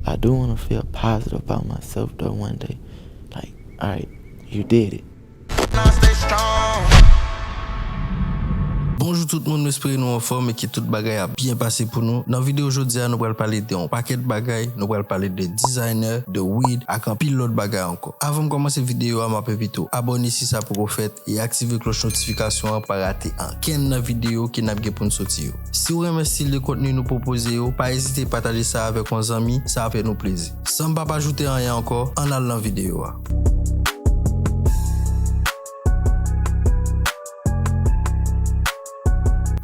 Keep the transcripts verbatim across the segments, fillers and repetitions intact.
I do want to feel positive about myself though one day. Like, all right, you did it. Bonjou tout moun, m espere nou anfòm e ke tout bagay ap byen pase pou nou. Nan videyo jodi a, nou pral pale de yon pakèt bagay, nou pral pale de designer, de weed, ak anpil lòt bagay ankò. Avan m kòmanse videyo a, m ap envite w abòne si sa poko fèt e aktive klòch notifikasyon an pou pa rate ankenn nan videyo ke n ap gen pou n soti yo. Si w renmen estil de kontni nou pwopoze yo, pa ezite pataje sa avèk yon zanmi, sa ap fè nou plezi. San m p ap ajoute anyen ankò, ann al nan videyo a.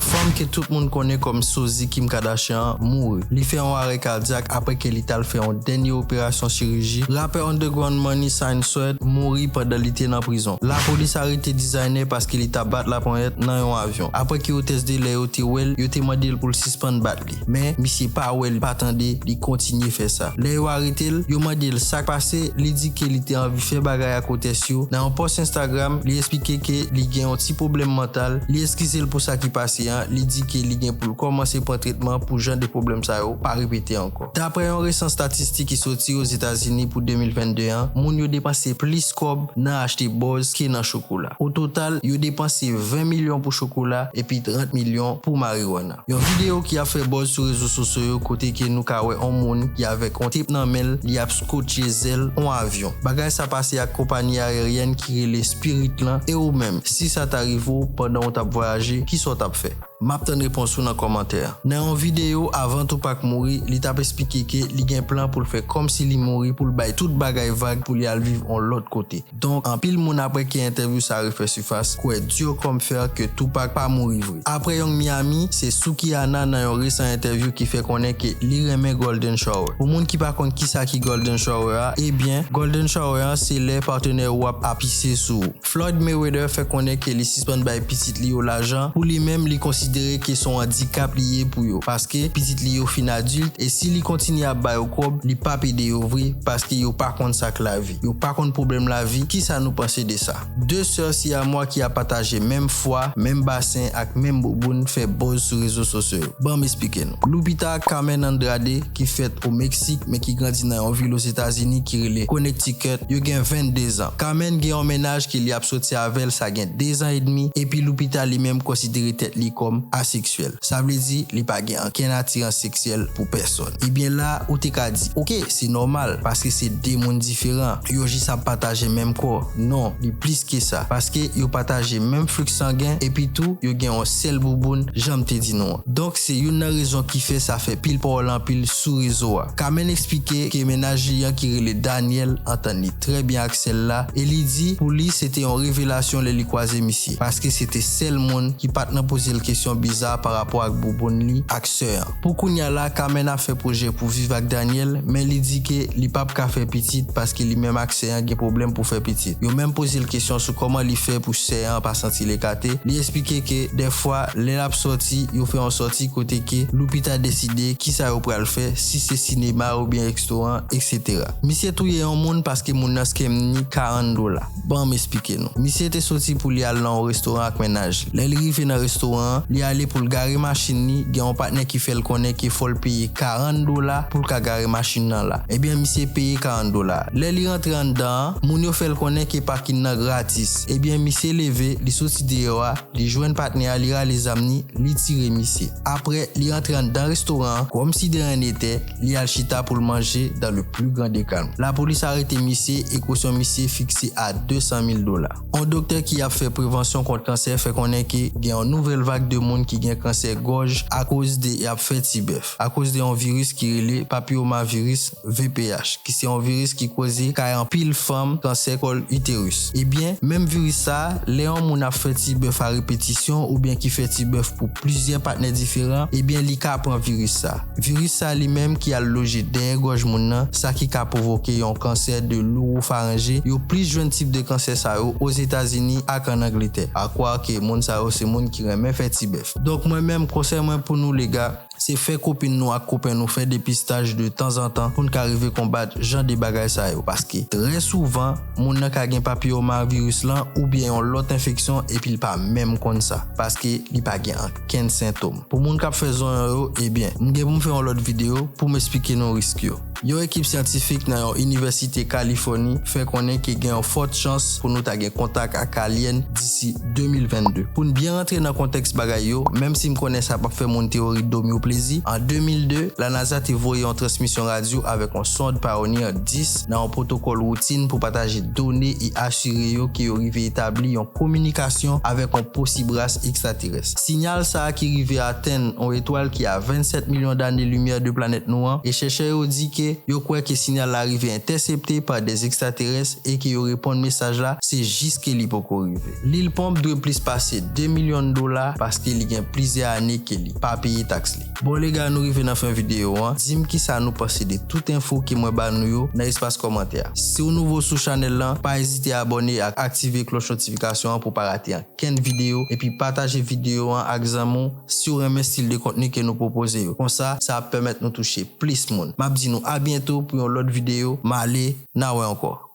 Fanm ke tout moun konnen kòm Sozy, Kim Kardashian an mouri. Li fè yon arè kadyak apre ke li t al fè yon dènye operasyon chiriji. Rapè underground Money Sign Sweat mouri pandan li te nan prizon. Lapolis arete dizayner paske li t ap bat laponyèt nan yon avyon. Apre ke otès de lè yo te wè l, yo te mande l pou l sispann bat li. Men, misye pa wè, li pa tande, li kontinye fè sa. Lè yo arete l, yo mande l sa k pase, li di ke li te anvi fè bagay ak otès yo. Nan yon pòs Instagram, li eksplike ke li gen yon ti pwoblèm mantal, li eskize l pou sa ki pase an, li di ke li gen pou l kòmanse pran tretman pou jan de pwoblèm sa yo pa repete ankò. Daprè yon resan estatistik ki soti Ozetazini pou de mil vennde an, moun yo depanse plis kòb nan achte buzz ke nan chokola. O total, yo depanse ven milyon pou chokola epi trant milyon pou marijuana. Yon videyo ki ap fè buzz sou rezo sosyo yo kote ke nou ka wè yon moun ki avèk yon tep nan men l, li ap skotche zèl yon avyon. Bagay sa pase ak konpayi ayeryèn ki rele Spirit lan, e ou menm, si sa ta rive w pandan w t ap vwayaje, kisa w t ap fè? M ap tann repons ou nan kòmantè a. Nan yon videyo avan Tupac mouri, li t ap eksplike ke li gen plan pou l fè kòmsi li mouri pou l bay tout bagay vag pou li al viv yon lòt kote. Donk, anpil moun apre ke entèvyou sa refè sifas, kwè dur comme fer ke Tupac pa mouri vre. Apre Young Miami, se Sukihana nan yon resan entèvyou ki fè konnen ke li renmen Golden Shower. Pou moun ki pa konn kisa ki Golden Shower a, ebyen, Golden Shower an se lè patnè ou ap apise sou ou. Floyd Mayweather fè konnen ke li sispann bay pitit li yo lajan. Pou li menm, li konsidere ke se yon andikap li ye pou yo, paske pitit li yo fin adilt, e si li kontinye ap ba yo kòb, li p ap ede yo vre, paske yo pa konn sa k lavi. Yo pa konn pwoblèm lavi. Kisa nou panse de sa? De sè Siyamwa ki ap pataje menm fwa, menm basen ak menm bouboun fè buzz sou rezo sosyo yo. Ban m eksplike nou. Lupita Carmen Andrade, ki fèt o Meksik, men ki grandi nan yon vil Ozetazini ki rele Connecticut, yo gen vennde zan. Carmen gen yon mennaj ke li ap soti avè l, sa gen de zan edmi, epi Lupita li menm konsidere tèt li kòm aseksyèl. Sa vle di, li pa gen ankenn atirans seksyèl pou pèsòn. Ebyen la, ou te ka di, oke, se nòmal, paske se de moun diferan, yo jis ap pataje menm kò. Non, li plis ke sa, paske yo pataje menm flik sangen, epi tou, yo gen yon sèl bouboun, jan m te di nou an. Donk, se youn nan rezon ki fè sa fè pil pawòl anpil sou rezo a. Carmen eksplike ke mennaj li an ki rele Daniel antann li trè byen ak sè l la, e li di pou li se te yon revelasyon lè li kwaze misye, paske se te sèl moun ki pa t nan poze l kesyon biza pa rapò ak bouboun li ak sè an. Pou kounya la, Carmen ap fè pwojè pou viv ak Daniel, men li di ke li p ap ka fè pitit paske li menm ak sè an gen pwoblèm pou fè pitit. Yo menm poze l kesyon sou kòman li fè pou sè an pa santi l ekate. Li eksplike ke dèfwa, lè l ap sòti, yo fè yon sòti kote ke Lupita deside kisa yo pral fè, si se sinema oubyen restoran, etsetera. Misye touye yon moun paske moun nan scam ni karant dola. Ban m eksplike nou. Misye te soti pou li al nan yon restoran ak mennaj li. Lè li rive nan restoran an, li ale pou l gare machin li, gen yon patnè ki fè l konnen ke fò l peye karant dola pou l ka gare machin nan la. Ebyen, misye peye karant dola. Lè li rantre anndan an, moun yo fè l konnen ke pakin nan gratis. Ebyen, misye leve, li soti deyò a, li jwenn patnè a, li rale zam ni, li tire misye. Apre, li rantre anndan restoran an, kòmsi de ryen netè, li al chita pou l manje dans le plus grand des calmes. Lapolis arete misye e kosyon misye fikse a de san mil dola. Yon doktè ki ap fè prevansyon kont kansè fè konnen ke gen yon nouvèl vag de moun ki gen kansè gòj akoz de y ap fè tibèf, akoz de yon viris ki rele papiyomaviris V P H, ki se yon viris ki koze kay anpil fanm kansè kòl iteris. Ebyen, menm viris sa, lè yon moun ap fè tibèf a repetisyon oubyen ki fè tibèf pou plizyè patnè diferan, ebyen, li ka pran viris sa. Viris sa li menm ki al loje dèyè gòj moun nan, sa ki ka pwovoke yon kansè de l'oropharynge. Yo plis jwenn tip de kansè sa yo Ozetazini ak ann Angletè. A kwè ke moun sa yo se moun ki renmen fè tibèf. Donk, mwen menm, konsèy mwen pou nou, lèga, se fè kopin nou ak kopen nou fè depistaj de tanzantan pou n ka rive konbat jan de bagay sa yo. Paske, trè souvan, moun nan ka gen papiyomaviris lan oubyen yon lòt enfeksyon epi l pa menm konn sa. Paske, li pa gen ankenn sentòm. Pou moun k ap fè zonyon yo, ebyen, m gen pou m fè yon lòt videyo pou m eksplike nou risk yo. Yon ekip syantifik nan yon inivèsite Kalifòni fè konnen ke gen yon fòt chans pou nou ta gen kontak ak alyen disi de mil vennde. Pou n byen rantre nan kontèks bagay yo, menm si m konnen sa p ap fè moun teyori do m yo plezi, an de mil de, la NASA te voye yon transmisyon radyo avèk yon sond Pioneer dis nan yon pwotokòl woutin pou pataje done e asire yo ke yo rive etabli yon kominikasyon avèk yon posib ras ekstraterès. Siyal sa a ki rive atenn yon etwal ki a vennsèt milyon dane limyè de planèt nou an, e chèchè yo di ke yo kwè ke siyal la rive entèsepte pa de ekstraterès e ke yo reponn mesaj la, se jis ke li poko rive. Lil ponp dwe plis pase de milyon dola paske li gen plizyè ane ke li pa peye taks li. Bon lega, nou rive nan fen videyo an. Di m kisa nou panse de tout enfo ke mwen ba nou yo nan espas kòmantè a. Si w nouvo sou chanèl lan, pa ezite abòne ak aktive klòch notifikasyon an pou w pa rate ankenn videyo, epi pataje videyo an ak zanmi w si w renmen stil de kontni ke nou pwopoze yo. Konsa, sa ap pèmèt nou touche plis moun. M ap di nou a byento pou yon lòt videyo. M ale, n a wè ankò.